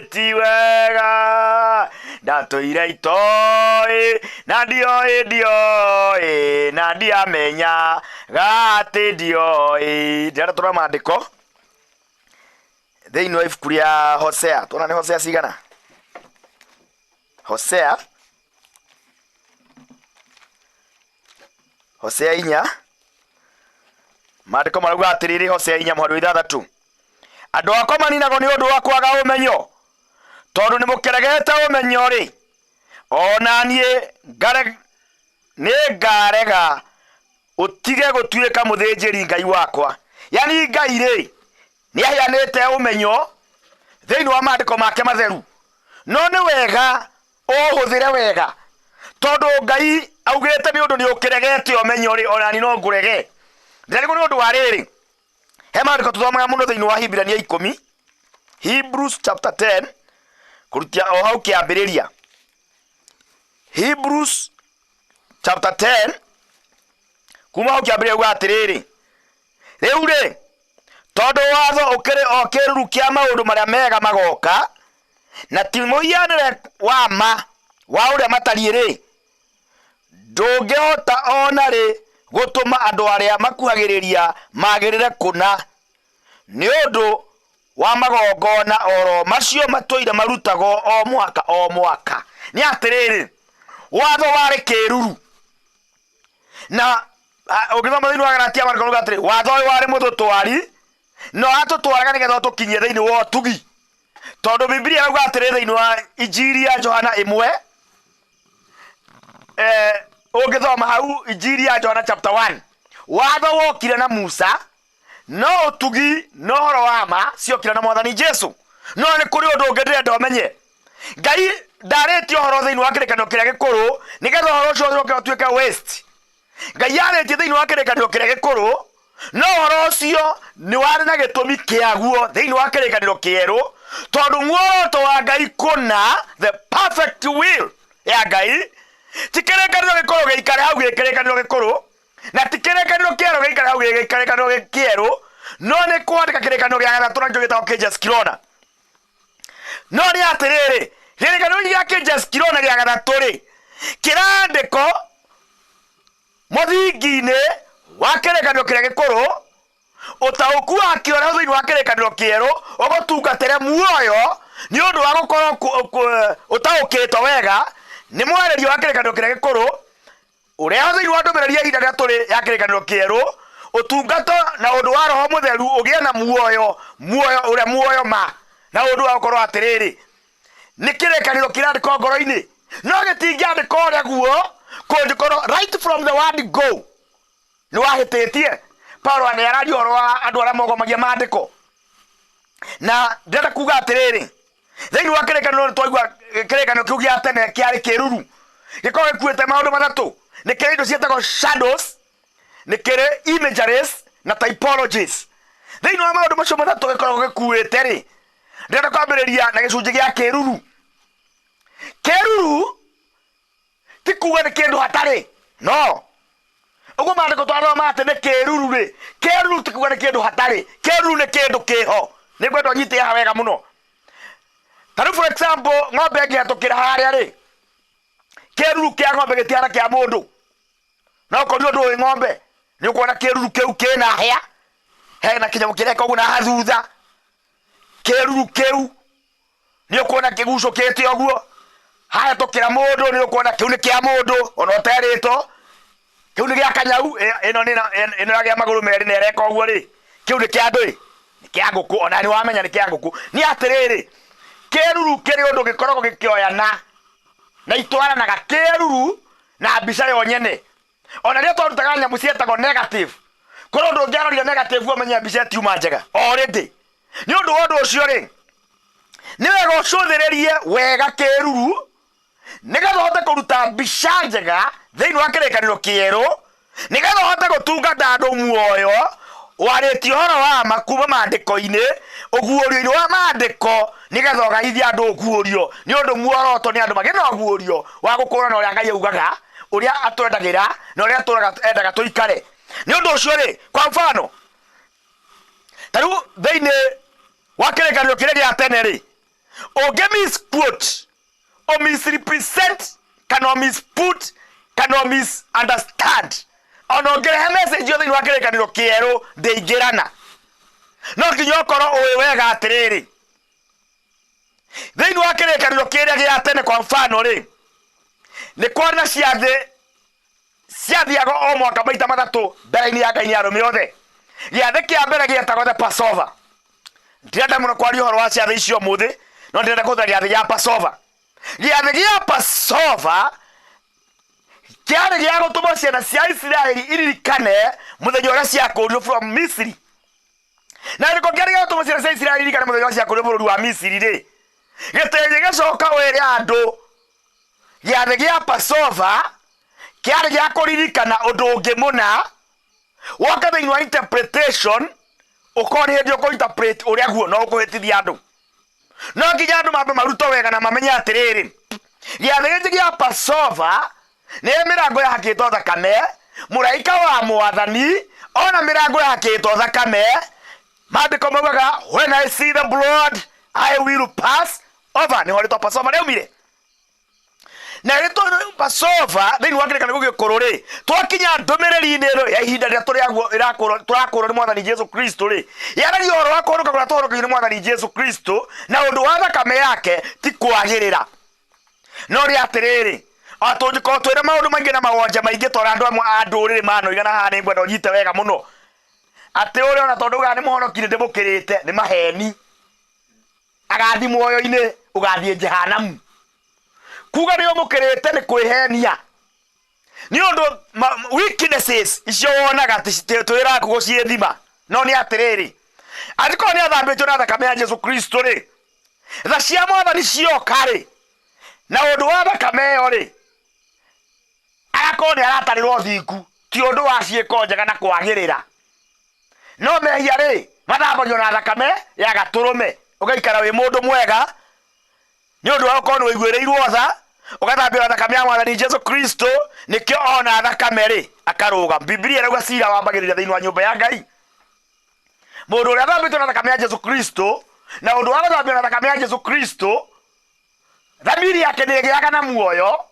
Githĩ ti wega ndatũire itoĩ na ndioĩ ndioĩ na ndiamenya atĩ ndioĩ. Ndĩrenda tũrore maandĩko thĩinĩ wa ibuku rĩa Hosea. Tuona nĩ Hosea cigana? Hosea Hosea 4. Maandĩko marauga atĩrĩrĩ, Hosea 4 mũhari wa 6, andũ akwa maninagwo nĩ ũndũ wa kwaga ũmenyo, tondũ nĩ mũkĩregete ũmenyo-rĩ, o na niĩ nĩ ngarega ũtige gũtuĩka mũthĩnjĩri Ngai wakwa. Yani Ngai rĩ, nĩ aheanĩte ũmenyo thĩinĩ wa maandĩko make matheru, no nĩ wega ũhũthĩre wega, tondũ Ngai augĩte nĩ ũndũ nĩ ũkĩregete ũmenyo rĩ, ona niĩ no ngũrege. Ndĩrarigwo nĩ ũndũ wa rĩrĩ, he maandĩko tũthomaga mũno thĩinĩ wa Hibirania 10, Hebrews chapter 10, kũrutia o hau kĩambĩrĩria. Hebrews chapter 10 kuma hau kĩambĩrĩria uga atĩrĩrĩ, rĩu rĩ, tondũ watho ũkĩrĩ o kĩĩruru kĩa maũndũ marĩa mega magoka, na ti mũhianĩre wa ma wa ũrĩa matariĩ rĩ, ndũngĩhota o na rĩ gũtũma andũ arĩa makuhagĩrĩria magĩrĩre kũna, nĩ ũndũ wa magongona oro macio matũire marutagwo o mwaka o mwaka. Nĩ atĩrĩrĩ, watho warĩ kĩĩruru, na ũngĩthoma thĩinĩ wa Galatia maandĩko marauga atĩrĩ, watho ũyũ warĩ mũtũtwari, na ũratũtwaraga nĩgetha ũtũkinyie thĩinĩ wa ũtugi. Tondũ Bibilia ĩrauga atĩrĩ thĩinĩ wa Injiri ya Johana 1, ũngĩthoma hau Injiri ya Johana chapter 1, watho wokire na Musa, no ũtugi na ũhoro wa ma ciokire na Mwathani Jesu. No nĩ kũrĩ ũndũ ũngĩ ndĩrenda ũmenye. Ngai ndarĩtie ũhoro thĩinĩ wa kĩrĩkanĩro kĩrĩa gĩkũrũ nĩgetha ũhoro ũcio ũcoke ũtuĩke waste. Ngai arĩtie thĩinĩ wa kĩrĩkanĩro kĩrĩa gĩkũrũ, no ũhoro ũcio nĩ warĩ na gĩtũmi kĩaguo thĩinĩ wa kĩrĩkanĩro kĩerũ, tondũ muoroto wa Ngai kũna, the perfect will ya Ngai, ti kĩrĩkanĩro gĩkũrũ gĩikare hau gĩ kĩrĩkanĩro gĩkũrũ, na ti kĩrĩkanĩro kĩerũ gĩikare hau gĩ kĩrĩkanĩro kĩerũ, no nĩ kwandĩka kĩrĩkanĩro gĩa gatatũ nakĩo gĩtagwo kĩnjaskirona. No nĩ atĩrĩrĩ, kĩrĩkanĩro gĩa kĩnjaskirona gĩa gatatũ rĩ, kĩrandĩko mũthingi-inĩ wa kĩrĩkanĩro kĩrĩa gĩkũrũ, ũtaũku wakĩo ũrĩa thĩinĩ wa kĩrĩkanĩro kĩerũ ũgũtungatĩre muoyo nĩ ũndũ wa gũkorwo ũtaũkĩtwo wega nĩ mwarĩrio wa kĩrĩkanĩro kĩrĩa gĩkũrũ, ũrĩa thĩinĩ wa ndũmĩrĩri ya ihinda rĩrĩa tũrĩ ya kĩrĩkanĩro kĩerũ, ũtungata na ũndũ wa Roho Mũtheru ũgĩe na muoyo, muoyo ũrĩa muoyo ma, na ũndũ wa gũkorwo atĩrĩrĩ, nĩ kĩrĩkanĩro kĩrandĩkwo ngoro-inĩ, no gĩtingĩandĩkwo ũrĩa guo kũngĩkorwo right from the word go nĩ wahĩtĩtie. Paulo nĩ araria ũhoro wa andũ arĩa mogomagia maandĩko, na ndĩrenda kuga atĩrĩrĩ, thĩinĩ wa kĩrĩkanĩro nĩ twaigua kĩrĩkanĩro kĩu gĩa tene kĩarĩ kĩruru, gĩkoragwo gĩkuĩte maũndũ matatũ. Nĩ kĩrĩ indo ciĩtagwo shadows, nĩ kĩrĩ imageries na typologies. Thĩinĩ wa maũndũ macio matatũ gĩkoragwo gĩkuĩte rĩ, ndĩrenda kwambĩrĩria na gĩcunjĩ gĩa kĩruru. Kĩruru ti kuga nĩ kĩndũ hatarĩ, no ũguo maandĩko twathoma atĩ nĩ kĩruru rĩ, kĩruru ti kuga nĩ kĩndũ hatarĩ, kĩruru nĩ kĩndũ kĩho. Nĩ ngwenda ũnyite haha wega mũno. Ta rĩu for example, ng'ombe ĩngĩhetũkĩra harĩa rĩ, kĩruru kĩa ng'ombe gĩtihana kĩa mũndũ. No korwo ũndũ ũĩ ng'ombe, nĩ ũkuona kĩruru kĩu kĩna hĩa, hena kĩnyamũ kĩreka ũguo na haha thutha, kĩruru kĩu nĩ ũkuona kĩgucũkĩte ũguo, hahetũkĩra mũndũ nĩ ũkuona kĩu nĩ kĩa mũndũ ona ũterĩtwo, kĩu nĩ gĩa kanyau, ĩno nĩ ĩno ya magũrũ merĩ na ĩreka ũguo rĩ, kĩu nĩ kĩa ndũĩ, nĩ kĩa ngũkũ, ona nĩ wamenya nĩ kĩa ngũkũ. Nĩ atĩrĩrĩ, kĩruru kĩrĩ ũndũ gĩkoragwo gĩkĩoyana na itwaranaga, kĩruru na mbica yo nyene. Ona rĩrĩa twarutaga nyamũ cietagwo negative, kũrĩ ũndũ ũngĩarorire negative ũmenye mbica ĩtiuma njega already. Nĩ ũndũ wa ũndũ ũcio rĩ, nĩ wega ũcũthĩrĩrie wega kĩruru nĩgetha ũhote kũruta mbica njega thĩinĩ wa kĩrĩkanĩro kĩerũ, nĩgetha ũhote gũtungata andũ muoyo warĩtie ũhoro wa ma kuma maandĩko-inĩ, ũguũrio-inĩ wa maandĩko, nĩgetha ũgaithie andũ ũguũrio. Nĩ ũndũ muoroto nĩ andũ magĩe na ũguũrio wa gũkũrana ũrĩa Ngai augaga, ũrĩa atwendagĩra, na ũrĩa atũraga endaga tũikare. Nĩ ũndũ ũcio rĩ, kwa mfano, ta rĩu thĩinĩ wa kĩrĩkanĩro kĩrĩa gĩa tene rĩ, Ũngĩ misquote, o misrepresent, kana o misput, kana o misunderstand, ona ũngĩrehe message yo thĩinĩ wa kĩrĩkanĩro kĩerũ ndĩingĩrana. No nginya ũkorwo ũĩ wega atĩrĩrĩ, thĩinĩ wa kĩrĩkanĩro kĩrĩa gĩa tene, kwa mfano rĩ, nĩ kwarĩ na ciathĩ ciathiaga o mwaka maita matatũ mbere-inĩ ya Ngai nĩ arũme othe. Gĩathĩ kĩa mbere gĩetagwo the Passover. Ndirenda mũno kwaria ũhoro wa ciathĩ icio ũmũthĩ, no ndĩrenda kũhũthĩra gĩathĩ gĩa Passover. Gĩathĩ gĩa Passover kĩarĩ gĩa gũtũma ciana cia Isiraeli iririkane mũthenya ũrĩa ciakũũrirwo from Misiri. Na gĩko kĩarĩ gĩa gũtũma ciana cia Isiraeli iririkane mũthenya ũrĩa ciakũũrirwo bũrũri wa Misiri rĩ, gĩtĩngĩgĩcoka wĩre andũ gĩathĩ gĩa Passover kĩarĩ gĩa kũririkana ũndũ ũngĩ mũna. Woka thĩinĩ wa interpretation, ũkorwo nĩ hĩndĩ ũkũ-interpret ũrĩa guo, no ũkũhĩtithia andũ. No nginya andũ mambe marutwo wega na mamenye atĩrĩrĩ, gĩathĩ gĩkĩ gĩa Passover nĩ mĩrango yahakĩtwo thakame. Mũraika wa Mwathani ona mĩrango yahakĩtwo thakame, maandĩko maugaga, "When I see the blood, I will pass over." Nĩho rĩtwa Passover rĩaumire. Na rĩtwa Passover thĩinĩ wa kĩrĩkanĩro gĩkũrũ rĩ, twakinya ndũmĩrĩri-inĩ ĩno ya ihinda rĩrĩa tũrĩaguo ĩrakũrwo, tũrakũrwo nĩ Mwathani Jesu Kristo rĩ, yaragia ũhoro wa kũhonoka kũrĩa tũhonokagio nĩ Mwathani Jesu Kristo na ũndũ wa thakame yake, ti kwagĩrĩra. No rĩ atĩrĩrĩ, o tũngĩkorwo twĩna maũndũ maingĩ na mawonje maingĩ tondũ andũ amwe a ndũrĩrĩ manoiga, na haha nĩ ngwenda ũnyite wega mũno, atĩ ũrĩa ona tondũ ugaga nĩ mũhonoki nĩ ndĩmũkĩrĩte, nĩ maheni. Agathiĩ muoyo-inĩ, ũgathiĩ jehanamu. Kuga nĩ ũmũkĩrĩte nĩ kwĩhenia, nĩ ũndũ weaknesses icio wonaga twĩraku gũciĩthima. No nĩ atĩrĩrĩ, angĩkorwo nĩ athambĩtio na thakame ya Jesu Kristo rĩ, tha cia Mwathani cioka rĩ, na ũndũ wa thakame ĩyo rĩ, agakorwo nĩ aratarĩrwo ũthingu, ti ũndũ wa ciĩko njega na kwagĩrĩra. No mehia rĩ, mathambagio na thakame ya gatũrũme, ũgaikara wĩ mũndũ mwega nĩ ũndũ wa gũkorwo nĩ ũiguĩrĩirwo tha, ũgathambio na thakame ya Mwathani Jesu Kristo. Nĩkĩo ona thakame rĩ, akarũga. Bibilia ĩrauga cira wambagĩrĩria thĩinĩ wa nyũmba ya Ngai. Mũndũ ũrĩa athambĩtio na thakame ya Jesu Kristo, na ũndũ wa gũthambio na thakame ya Jesu Kristo, thamiri yake nĩ ĩgĩaga na muoyo.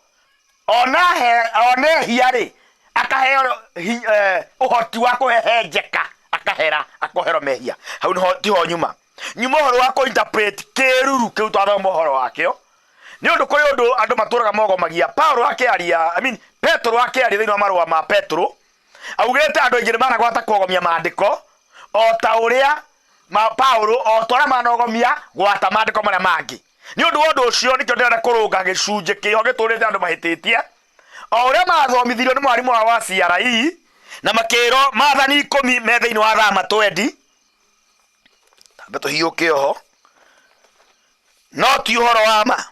Ona he ona ehia rĩ, akaheo ũhoti wa kũhehenjeka, akahera, akoherwo mehia. Hau nĩho tiho nyuma nyuma ũhoro wa kũ-interpret kĩruru kĩu twathoma ũhoro wakĩo, nĩ ũndũ kũrĩ ũndũ andũ matũraga mogomagia. Paulo akĩaria, I mean, Petro akĩaria thĩinĩ wa marũa ma Petro, augĩte andũ aingĩ nĩ managwata kuogomia maandĩko o ta ũrĩa Paulo, o ta ũrĩa manogomia gwata maandĩko marĩa mangĩ. Nĩ ũndũ wa ũndũ ũcio nĩkĩo ndĩrenda kũrũnga gĩcunjĩ kĩho gĩtũrĩte andũ mahĩtĩtie, o ũrĩa mathomithirio nĩ mwarimũ wao wa CRE, na makĩrwo maathani 10 me thĩinĩ wa Thama twendi. Tambe tũhiũke oho, no ti ũhoro wa ma.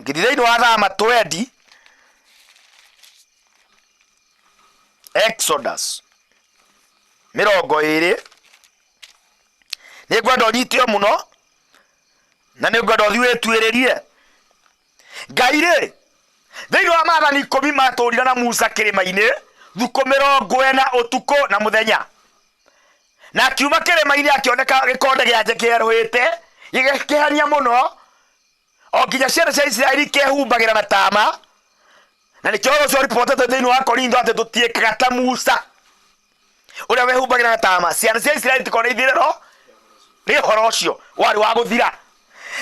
Ngĩthiĩ thĩinĩ wa Thama twendi, Exodus 20, nĩ ngwenda ũnyite o mũno, na nĩ ngwenda ũthiĩ wĩtuĩrĩrie. Ngai rĩ, thĩinĩ wa maathani 10 matũrire na Musa kĩrĩma-inĩ thukũ 40 ũtukũ na mũthenya, na akiuma kĩrĩma-inĩ akĩoneka gĩkonde gĩake kĩerũhĩte gĩgĩkĩhenia mũno, o nginya ciana cia Isiraeli ikehumbagĩra na tama. Na nĩkĩo ũhoro ũcio ũribotete thĩinĩ wa Korintho atĩ tũtiĩkaga ta Musa ũrĩa wehumbagĩra na tama. Ciana cia Isiraeli tikorwo nĩ ithirĩro rĩ, ũhoro ũcio warĩ wa gũthira.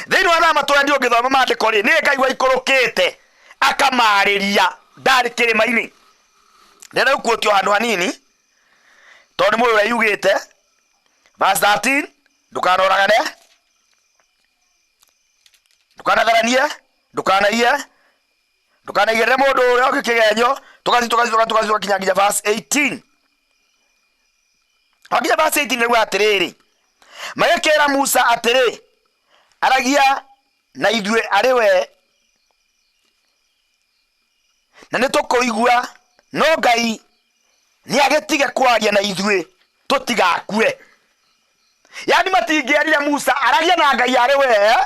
Thĩinĩ wa Thama twendi, ũngĩthoma maandĩko rĩ, nĩ Ngai waikũrũkĩte akamarĩria, ndarĩ kĩrĩma-inĩ. Ndĩrenda gũkuotio handũ hanini tondũ nĩ mũĩ ũrĩa yugĩte. Verse 13: ndũkanoragane, ndũkanatharanie, ndũkanaiye, ndũkanaigĩrĩre mũndũ ũrĩa ũngĩ kĩgenyo. Tũgathiĩ, tũgathiĩ, tũgathiĩ, tũgathiĩ, tũgakinya nginya verse 18. O nginya verse 18 nĩguo atĩrĩrĩ, magĩkĩra Musa atĩrĩ, "Aragia na ithuĩ arĩ we, na nĩ tũkũigua, no Ngai nĩ agĩtige kwaria na ithuĩ tũtigakue." Yani matingĩerire Musa, "Aragia na Ngai arĩ we,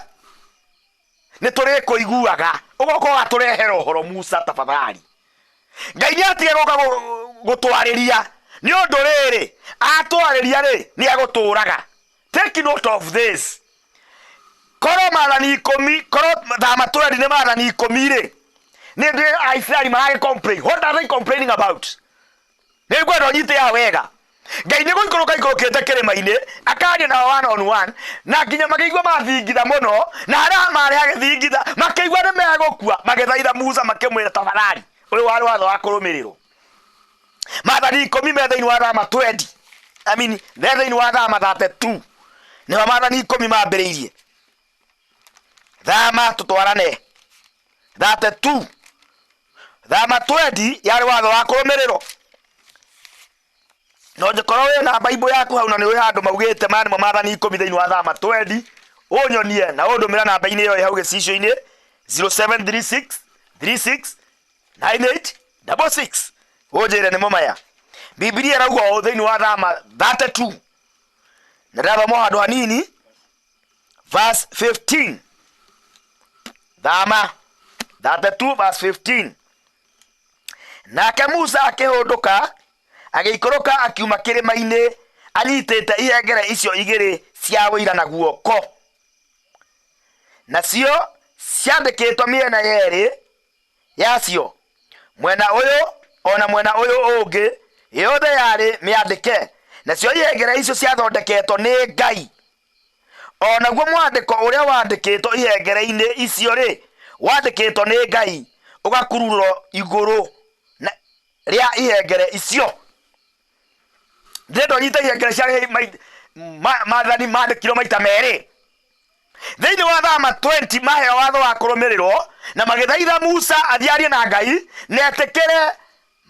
nĩ tũrĩkũiguaga, ũgoka ũgatũrehera ũhoro. Musa, tafadhali, Ngai nĩ atige gũka gũtwarĩria, nĩ ũndũ rĩrĩ atwarĩria rĩ, nĩ agũtũraga." Take note of this. Korwo maathani ikũmi, korwo thama twendi nĩ maathani ikũmi rĩ, nĩ ndĩ Aisiraeli maragĩ complain. What are they complaining about? Nĩ ngwenda ũnyite ya wega. Ngai nĩ gũikũrũka ikũrũkĩte kĩrĩma-inĩ akaria nao one on one, na nginya makĩigua mathingitha mũno, na harĩa marĩ hagĩthingitha makĩigua nĩ megũkua, magĩthaitha Musa makĩmwĩra tafadhali, ũyũ warĩ watho wa kũrũmĩrĩrwo. Maathani ikũmi me thĩinĩ wa thama 20, I mean, me thĩinĩ wa thama 32, nĩho maathani ikũmi mambĩrĩirie. Thama tũtwarane 32, thama 20 yarĩ watho wa kũrũmĩrĩrwo. No njĩkorwo wĩ na Bible yaku hau na nĩ ũĩ handũ maugĩte maya nĩmo maathani ikũmi thĩinĩ wa thama 20, ũnyonie na ũndũmĩre namba-inĩ ĩyo ĩ hau gĩcicio-inĩ 0736 36 98 66, ũnjĩre nĩmo maya. Bibilia ĩrauga ũũ thĩinĩ wa thama 32, na ndĩrathoma o handũ hanini, verse 15. Thama 32 verse 15. Nake Musa akĩhũndũka agĩikũrũka akiuma kĩrĩma-inĩ anyitĩte ihengere icio igĩrĩ cia ũira na guoko, nacio ciandĩkĩtwo mĩena yerĩ yacio, mwena ũyũ o na mwena ũyũ ũngĩ, yothe yarĩ mĩandĩke. Nacio ihengere icio ciathondeketwo nĩ Ngai. O naguo mwandĩko ũrĩa wandĩkĩtwo ihengere-inĩ icio-rĩ, wandĩkĩtwo nĩ Ngai ũgakururwo igũrũ rĩa ihengere icio. Ndĩrenda ũnyite ihengere cia maathani mandĩkirwo maita merĩ. Thĩinĩ wa thama 20 maheo watho wa kũrũmĩrĩrwo, na magĩthaitha Musa athiĩ arie na Ngai na etĩkĩre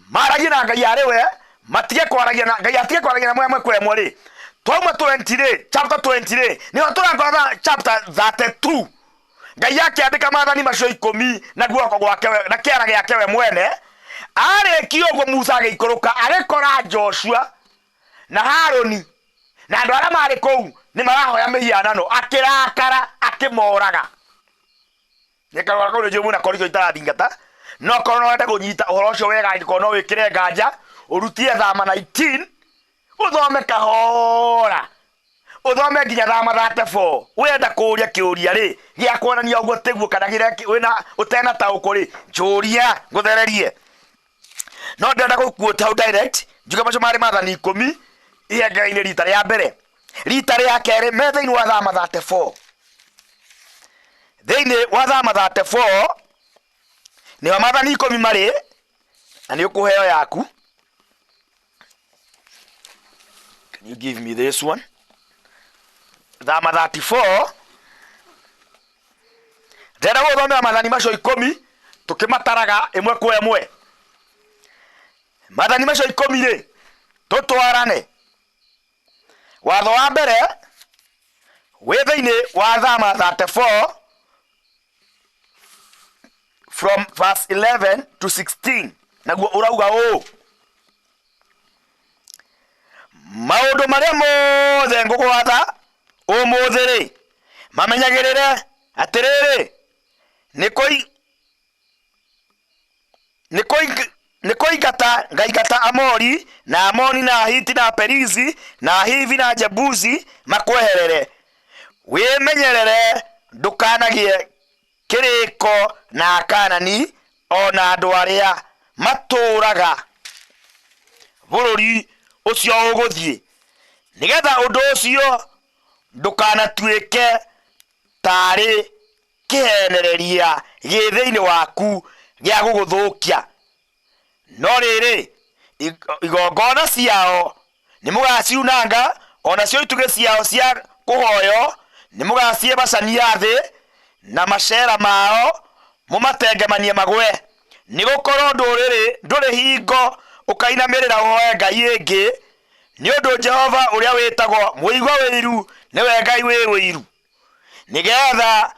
maragie na Ngai arĩ we, matige kwaragia na Ngai, atige kwaragia na ĩmwe kwa ĩmwe rĩ. Twauma 20 rĩ, chapter 20 rĩ, nĩho tũrakora chapter 32 Ngai akĩandĩka maathani macio ikũmi na guoko gwake we, na kĩara gĩake we mwene. Arĩkia ũguo Musa agĩikũrũka agĩkora Joshua na Harũni na andũ arĩa marĩ kũu nĩ marahoya mĩhianano, akĩrakara akĩmoraga. Nĩkarora kũu nĩnjũĩ mwĩna korigo itarathingata, no korwo no wende kũnyita ũhoro ũcio wega, angĩkorwo no wĩkĩre nganja ũrutie thama 19 ũthome kahora, ũthome nginya thama 34. Wenda kũũria kĩũria rĩ gĩa kuonania ũguo tiguo, kana kĩrĩa wĩna ũtena taũkũ rĩ, njũria ngũthererie. No ndĩrenda gũkuota hau direct njuge macio marĩ maathani ikũmi ihengere-inĩ rita rĩa mbere. Rita rĩa kerĩ me thĩinĩ wa thama 34. Thĩinĩ wa thama 34 nĩho maathani ikũmi marĩ, na nĩ ũkũheo yaku. Can you give me this one? Thama 34. Ndĩrenda gũgũthomera maathani macio ikũmi tũkĩmataraga ĩmwe kwa ĩmwe. Maathani macio ikũmi rĩ, tũtwarane. Watho wa mbere wĩ thĩinĩ wa thama 34 from verse 11 to 16, naguo ũrauga ũũ: maũndũ marĩa mothe ngũgwatha ũmũthĩ rĩ, mamenyagĩrĩre. Atĩrĩrĩ, nĩ kũingata ngaingata Amori, na Amoni, na Ahiti, na Aperizi, na Ahivi, na Ajebusi makweherere. Wĩmenyerere ndũkanagĩe kĩrĩko na Akaanani o na andũ arĩa matũũraga bũrũri ũcio ũgũthiĩ, nĩgeetha ũndũ ũcio ndũkanatuĩke taarĩ kĩheenereria gĩ thĩinĩ waku gĩa gũgũthũkia. No rĩrĩ, igongona ciao nĩmũgaciunanga, o nacio itugĩ ciao cia kũhoywo nĩmũgaciĩbacania thĩ, na maceera mao mũmatengemanie magwe. Nĩgũkorwo ndũrĩrĩ ndũrĩ hingo ũkainamĩrĩra ũhoe ngai ĩngĩ, nĩ ũndũ Jehova ũrĩa wĩtagwo Mũigua Ũiru nĩwe Ngai wĩ ũiru, nĩgeetha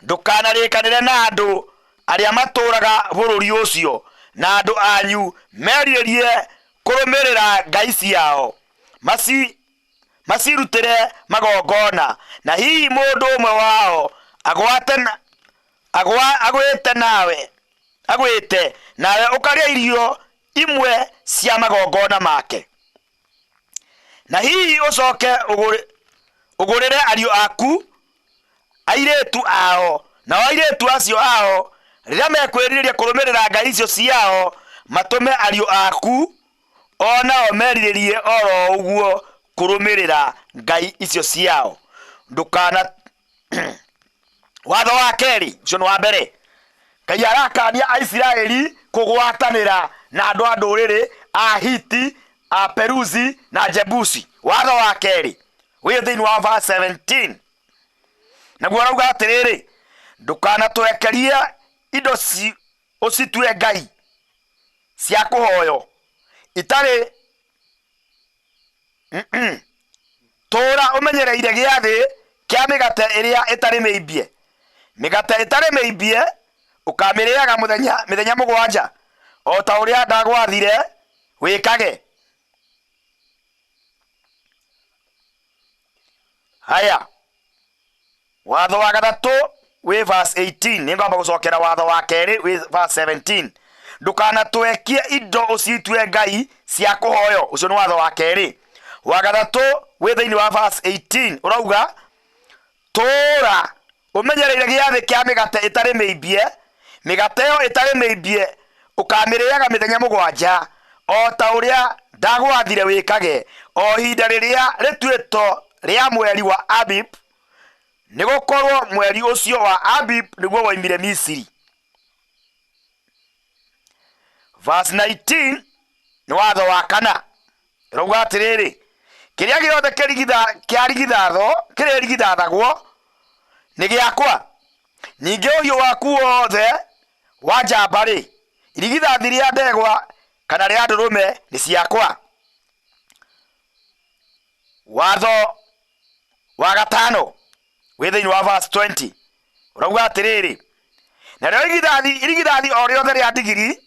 Ndũkanarĩkanĩre na andũ arĩa matũũraga bũrũri ũcio, na andũ anyu merirĩrie kũrũmĩrĩra ngai ciao, macirutĩre magongona, na hihi mũndũ ũmwe wao agwĩte, nawe ũkarĩa irio imwe cia magongona make. Na hihi ũcoke ũgũrĩre ariũ aku Airĩtu ao, nao airĩtu acio ao, rĩrĩa mekwĩrirĩria kũrũmĩrĩra ngai icio ciao, matũme ariũ aku o nao merirĩrie o ro ũguo kũrũmĩrĩra ngai icio ciao. Ndũkana watho wa kerĩ ũcio nĩ wa mbere Ngai arakania Aisiraeli kũgwatanĩra na andũ a ndũrĩrĩ a Hiti, a Peruzi na Jebusi. Watho wa kerĩ wĩ thĩinĩ wa verse 17 naguo arauga atĩrĩrĩ, ndũkanatwekerie indo ũcitue ngai cia kũhoywo itarĩ Tũũra ũmenyereire gĩathĩ kĩa mĩgate ĩrĩa ĩtarĩ mĩimbie. Mĩgate ĩtarĩ mĩimbie ũkaamĩrĩaga mũthenya mĩthenya mũgwanja, o ta ũrĩa ndagwathire wĩkage. Haya, Watho wa gatatũ wĩ verse 18. Nĩ ngwamba gũcokera watho wa kerĩ wĩ verse 17. Ndũkanatwekie indo ũcitue ngai cia kũhoywo. Ũcio nĩ watho wa kerĩ. Wa gatatũ wĩ thĩinĩ wa verse 18 ũrauga tũũra ũmenyereire gĩathĩ kĩa mĩgate ĩtarĩ mĩimbie. Mĩgate ĩyo ĩtarĩ mĩimbie ũkamĩrĩaga mĩthenya mũgwanja, o ta ũrĩa ndagwathire wĩkage, o ihinda rĩrĩa rĩtuĩtwo rĩa mweri wa Abib, nĩ gũkorwo mweri ũcio wa Abib nĩguo woimire Misiri. Verse 19 nĩ watho wa kana ĩrauga atĩrĩrĩ, kĩrĩa gĩothe kĩrigithatho kĩrĩrigithathagwo nĩ gĩakwa, ningĩ ũhiũ waku wothe wa njamba-rĩ, irigithathi rĩa ndegwa kana rĩa ndũrũme nĩ ciakwa. Watho wa gatano wĩ thĩinĩ wa verse 20 ũrauga atĩrĩrĩ, narĩo irigithathi irigithathi o rĩothe rĩa ndigiri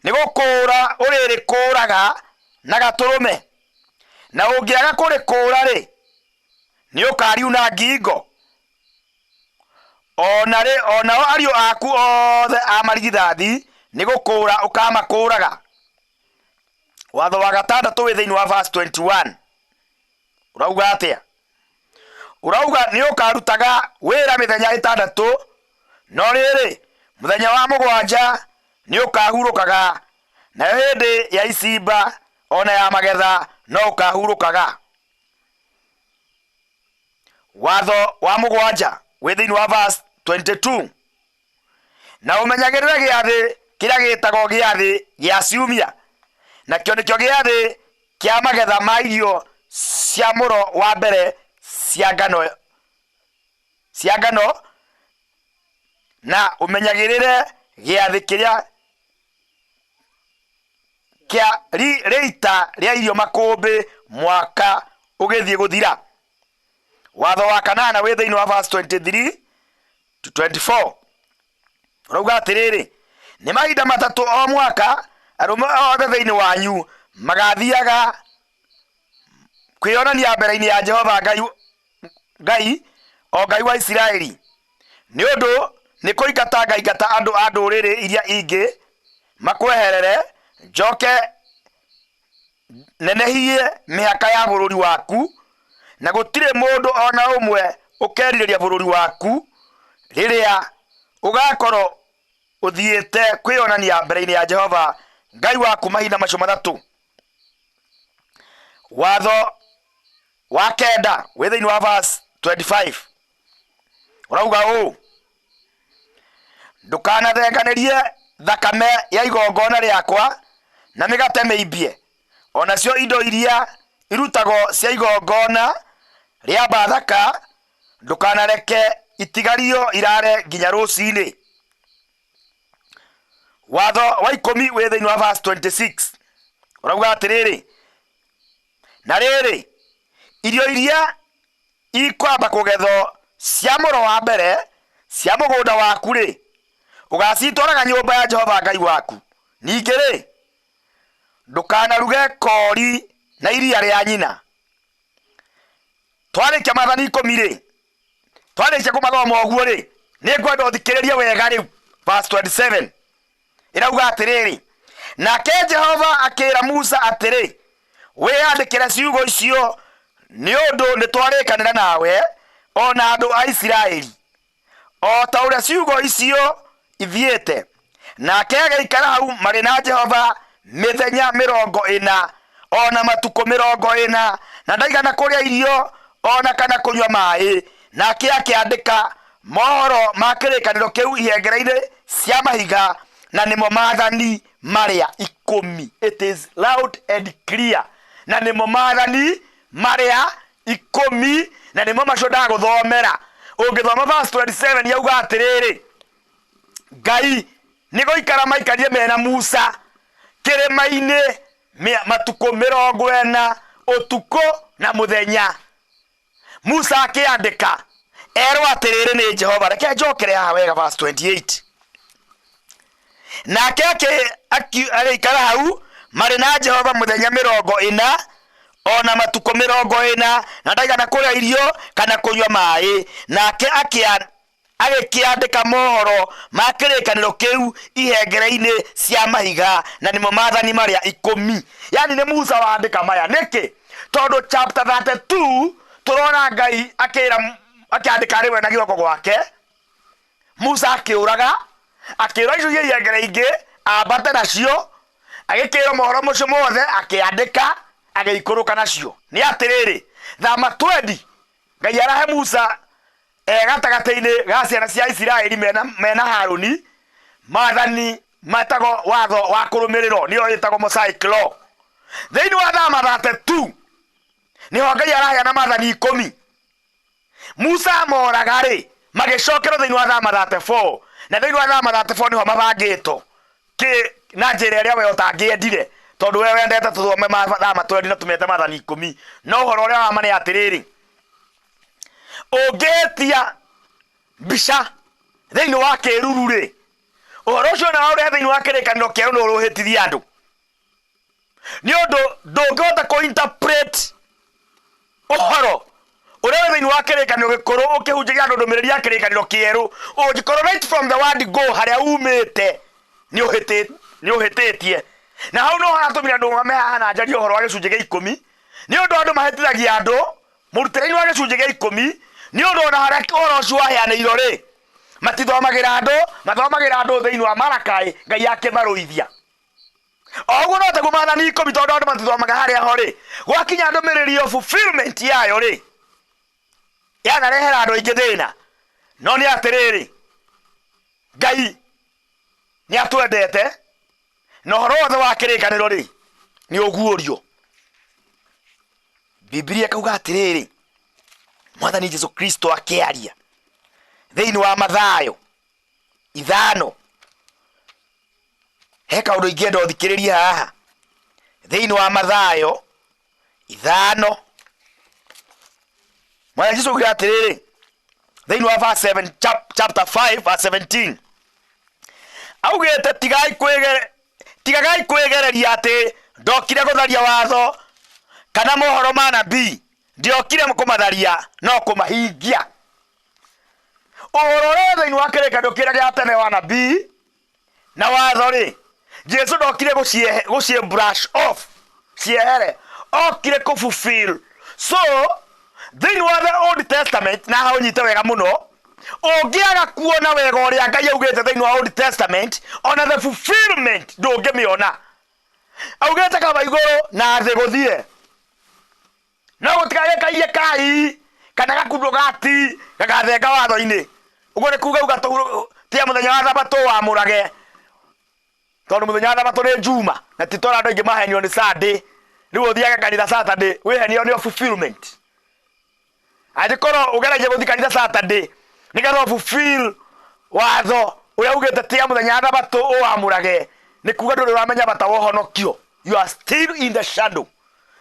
nĩ gũkũũra ũrĩrĩkũũraga na gatũrũme, na ũngĩaga kũrĩkũũra-rĩ, nĩ ũkariuna ngingo. O na rĩ, o nao ariũ aku othe a marigithathi nĩ gũkũũra ũkamakũũraga. Watho wa gatandatũ wĩ thĩinĩ wa verse 21 ũrauga atĩa? Ũrauga nĩ ũkarutaga wĩra mĩthenya ĩtandatũ, no rĩrĩ, mũthenya wa mũgwanja nĩ ũkahurũkaga, nayo hĩndĩ ya icimba o na ya magetha no ũkahurũkaga. Watho wa mũgwanja wĩ thĩinĩ wa verse 22 na ũmenyagĩrĩre gĩathĩ kĩrĩa gĩtagwo gĩathĩ gĩa ciumia, nakĩo nĩkĩo gĩathĩ kĩa magetha ma irio cia mũro wa mbere cia ngano, cia ngano, na ũmenyagĩrĩre gĩathĩ kĩrĩa kĩa rĩita rĩa irio makũmbĩ mwaka ũgĩthiĩ gũthira. Watho wa kanana wĩ thĩinĩ wa verse 23 to 24 ũrauga atĩrĩrĩ, nĩ mahinda matatũ o mwaka arũme othe thĩinĩ wanyu magathiaga kwĩonania mbere-inĩ ya Jehova Ngai, Ngai o Ngai wa Isiraeli, nĩ ũndũ nĩ kũingata ngaingata andũ a ndũrĩrĩ iria ingĩ makweherere, njoke nenehie mĩhaka ya bũrũri waku, na gũtirĩ mũndũ o na ũmwe ũkerirĩria bũrũri waku rĩrĩa ũgaakorwo ũthiĩte kwĩonania mbere-inĩ ya Jehova Ngai waku mahinda macio matatũ. Watho wa kenda wĩ thĩinĩ wa verse 25 ũrauga ũũ, ndũkanathenganĩrie thakame ya igongona rĩakwa na mĩgate mĩimbie, o nacio indo iria irutagwo cia igongona rĩa Bathaka ndũkanareke itigario irare nginya rũcinĩ. Watho wa ikũmi wĩ thĩinĩ wa verse 26 ũrauga atĩrĩrĩ, na rĩrĩ, irio iria ikwamba kũgethwo cia mũro wa mbere cia mũgũnda waku-rĩ, ũgacitwaraga nyũmba ya Jehova Ngai waku. Ningĩ-rĩ, ndũkanaruge koori na iria rĩa nyina. Twarĩkia maathani ikũmi-rĩ, twarĩkia kũmathoma ũguo-rĩ, nĩ ngwenda ũthikĩrĩrie wega rĩu verse 27 ĩrauga atĩrĩrĩ, nake Jehova akĩra Musa atĩrĩ, wĩyandĩkĩre ciugo icio nĩ ũndũ nĩtwarĩkanĩra nawe o na andũ a Isiraeli. O ta ũrĩa ciugo icio ithiĩte. Nake agĩikara hau marĩ na Jehova mĩthenya 40 o na matukũ 40, na ndaigana kũrĩa irio o na kana kũnyua maĩ. Nake akĩandĩka mohoro ma kĩrĩkanĩro kĩu ihengere-inĩ cia mahiga, na nĩmo maathani marĩa 10. It is loud and clear. Na nĩmo maathani marĩa 10, na nĩmo macio ndagũthomera. Ũngĩthoma verse 27 yauga atĩrĩrĩ, Ngai nĩ gũikara maikarire mena Musa kĩrĩma-inĩ matukũ 40, ũtukũ na mũthenya. Musa akĩandĩka erwo atĩrĩrĩ nĩ Jehova. Reke njokere haha wega verse 28. Nake agĩikara hau marĩ na Jehova mũthenya 40 o na matukũ 40, na ndaigana kũrĩa irio kana kũnyua maĩ. Nake agĩkĩandĩka mohoro ma kĩrĩkanĩro kĩu ihengere-inĩ cia mahiga, na nĩmo maathani marĩa 10. Yani nĩ Musa wandĩka maya. Nĩkĩ? Tondũ chapter 32 tũrona Ngai akĩandĩka arĩ we na guoko gwake. Musa akĩũraga, akĩũra icio cia ihengere ingĩ ambate nacio, agĩkĩrwo mohoro macio mothe, akĩandĩka, agĩikũrũka nacio. Nĩ atĩrĩrĩ, thama 20 Ngai arahe Musa e gatagatĩ-inĩ ga ciana cia Isiraeli mena Haruni maathani metagwo watho wa kũrũmĩrĩrwo, nĩyo ĩtagwo Mosaic Law. Thĩinĩ wa thama 32 nĩho Ngai araheana maathani 10. Musa amoraga rĩ, magĩcokerwo thĩinĩ wa thama 34, na thĩinĩ wa thama 34 nĩho mabangĩtwo kĩ na njĩra ĩrĩa we ũtangĩendire, tondũ we wendete tũthome thama 20 na tũmete maathani 10. No ũhoro ũrĩa wa ma nĩ atĩrĩrĩ, ũngĩhĩtia mbica thĩinĩ wa kĩruru rĩ, ũhoro ũcio na ũrehe thĩinĩ wa kĩrĩkanĩro kĩerũ nĩ ũrũhĩtithia andũ, nĩ ũndũ ndũngĩhota kũ interpret ũhoro ũrĩa wĩ thĩinĩ wa kĩrĩkanĩro gĩkũrũ ũkĩhunjagia andũ ndũmĩrĩri ya kĩrĩkanĩro kĩerũ, ũngĩkorwo right from the word go harĩa umĩte nĩ ũhĩtĩtie. Na hau no haratũmire andũ mame haha na njarie ũhoro wa gĩcunjĩ gĩa 10, nĩ ũndũ andũ mahĩtithagia andũ mũrutĩre-inĩ wa gĩcunjĩ gĩa 10, nĩ ũndũ ona harĩa ũhoro ũcio waheanĩirwo rĩ, matithomagĩra andũ, mathomagĩra andũ thĩinĩ wa Malakai, Ngai akĩmarũithia. O ũguo no taguo maathani 10, tondũ andũ matithomaga harĩa ho rĩ, gwakinya ndũmĩrĩri yo fulfillment yayo rĩ, yanarehera andũ aingĩ thĩna. No nĩ atĩrĩrĩ, Ngai nĩ atwendete, na ũhoro wothe wa kĩrĩkanĩro rĩ, nĩ ũguũrio. Bibilia ĩkauga atĩrĩrĩ, Mwathani Jesu Kristo akĩaria thĩinĩ wa Mathayo 5, he kaũndũ ingĩenda ũthikĩrĩrie haha thĩinĩ wa Mathayo 5. Mwathani Jesu augire atĩrĩrĩ thĩinĩ wa verse 7, chapter 5 verse 17, augĩte tigagai kwĩgereria atĩ ndokire gũtharia watho kana mohoro ma nabii, ndiokire kũmatharia no kũmahingia. Ũhoro ũrĩa wĩ thĩinĩ wa kĩrĩkanĩro kĩrĩa gĩa tene wa nabii na watho rĩ, Jesu ndokire gũcie brush off ciehere, okire kũ fulfill. So thĩinĩ wa the Old Testament, na haha ũnyite wega mũno, ũngĩaga kuona wega ũrĩa Ngai augĩte thĩinĩ wa Old Testament, ona the fulfillment ndũngĩmĩona. Augĩte kaba igũrũ na thĩ gũthire, no gũtikagĩe kaiye kai kana gakundo gati gagathenga watho-inĩ. Ũguo nĩ kuga uga tia mũthenya wa thabatũ wamũrage, tondũ mũthenya wa thabatũ nĩ Juma, na ti tondũ andũ aingĩ mahenio nĩ Sunday. Rĩu ũthiage kanitha Saturday wĩhenio nĩ fulfillment. Angĩkorwo ũgeragia gũthiĩ kanitha Saturday nĩgetha ũfulfill watho ũrĩa ugĩte tia mũthenya wa thabatũ ũwamũrage, nĩ kuga ndũrĩ ũramenya bata wa ũhonokio. You are still in the shadow.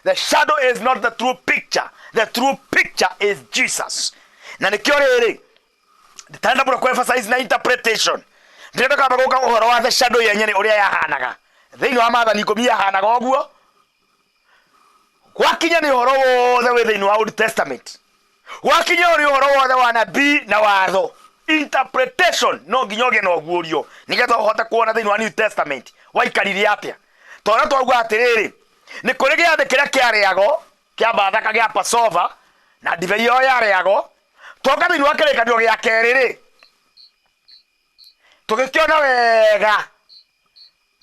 The shadow is not the true picture. The true picture is Jesus. Na nĩkĩo rĩrĩ nditarenda mũno kũ emphasize na interpretation, ndĩrenda kamba gũka ũhoro wa the shadow yenyewe ũrĩa yahanaga thĩinĩ wa maathani 10, yahanaga ũguo. Gwakinya nĩ ũhoro wothe wĩ thĩinĩ wa Old Testament, gwakinya nĩ ũhoro wothe wa nabii na watho, interpretation no nginya ũgĩe na ũguũrio nĩgetha ũhote kuona thĩinĩ wa New Testament waikarire atĩa. Tondũ twauga atĩrĩrĩ, nĩ kũrĩ gĩathĩ kĩrĩa kĩarĩagwo kĩa Bathaka gĩa Passover na ndibei ĩyo yarĩagwo, toka thĩinĩ wa kĩrĩkanĩro gĩa kerĩ rĩ, Tũgĩkĩona wega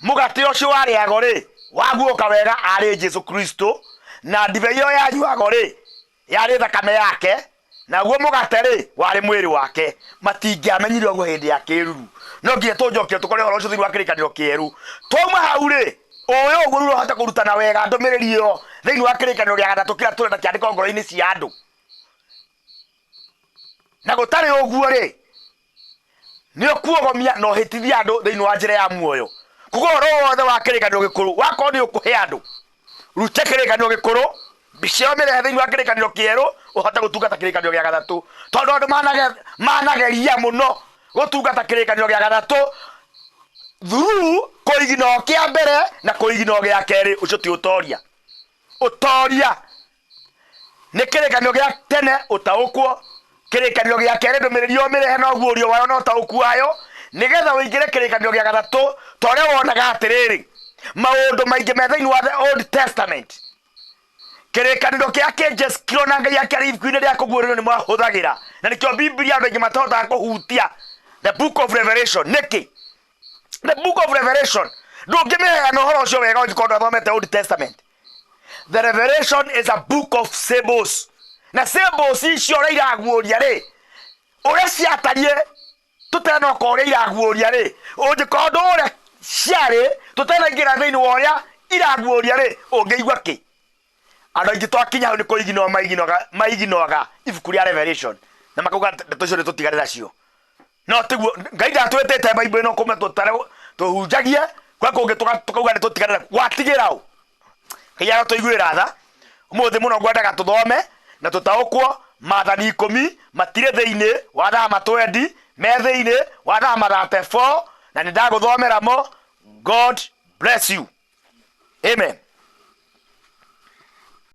mũgate ũcio warĩago rĩ, waguũka wega arĩ Jesu Kristo, na ndibei ĩyo yanyuago rĩ, yarĩ thakame yake, naguo mũgate rĩ, warĩ mwĩrĩ wake. Matingĩamenyire ũguo hĩndĩ ya kĩruru. No nginya tũnjokie tũkore ũhoro ũcio thĩinĩ wa kĩrĩkanĩro kĩerũ. Twauma hau rĩ, ũĩ ũguo rĩu ũhote kũrutana wega ndũmĩrĩri ĩyo thĩinĩ wa kĩrĩkanĩro gĩa gatatũ kĩrĩa tũrenda kĩandĩkwo ngoro-inĩ cia andũ. Na gũtarĩ ũguo rĩ, nĩ ũkuogomia na ũhĩtithie andũ thĩinĩ wa njĩra ya muoyo. Kuga ũhoro wothe wa kĩrĩkanĩro gĩkũrũ wakorwo nĩ ũkũhe andũ, rute kĩrĩkanĩro gĩkũrũ, mbica ĩyo mĩrehe thĩinĩ wa kĩrĩkanĩro kĩerũ, ũhote gũtungata kĩrĩkanĩro gĩa gatatũ. Tondũ andũ manageria mũno gũtungata kĩrĩkanĩro gĩa gatatũ through kũigino kĩa mbere na kũigino gĩa kerĩ. Ũcio ti ũtoria. Ũtoria nĩ kĩrĩkanĩro gĩa tene ũtaũkwo, kĩrĩkanĩro gĩa kerĩ ndũmĩrĩri ũmĩrehe na ũguũrio wayo na ũtaũku wayo, nĩgetha ũingĩre kĩrĩkanĩro gĩa gatatũ, ta ũrĩa wonaga atĩrĩrĩ, maũndũ maingĩ me thĩinĩ wa the Old Testament. Kĩrĩkanĩro kĩa kĩjesu kĩrona Ngai akĩaria ibuku-inĩ rĩa kũguũrĩrio nĩ mahũthagĩra, na nĩkĩo Bibilia andũ aingĩ matahotaga kũhutia the book of Revelation. Nĩkĩ? The book of Revelation ndũngĩmĩheana ũhoro ũcio wega ũngĩkorwo ndwathomete Old Testament. The Revelation is a book of symbols, na symbols icio ũrĩa iraguũria rĩ, ũrĩa ciatariĩ tũtenoka ũrĩa iraguũria rĩ, ũngĩkorwo ndũ ũrĩa ciarĩ tũtenaingĩra thĩinĩ wa ũrĩa iraguũria rĩ, ũngĩigua kĩ? Andũ aingĩ twakinya hau nĩ kũiginoa maiginoaga ibuku rĩa Revelation na makauga ndeto icio nĩ tũtigane nacio. No tiguo Ngai ndatwĩtĩte Bible ĩno kũme tũtare tũhunjagie kwa kũngĩ tũkauga nĩ tũtigane nakuo. Watigĩra ũ? Ngai arotũiguĩra tha. Ũmũthĩ mũno ngwendaga tũthome na tũtaũkwo maathani ikũmi matirĩ thĩinĩ wa thama 20, me thĩinĩ wa thama 34, na nĩ ndagũthomera mo. God bless you. Amen.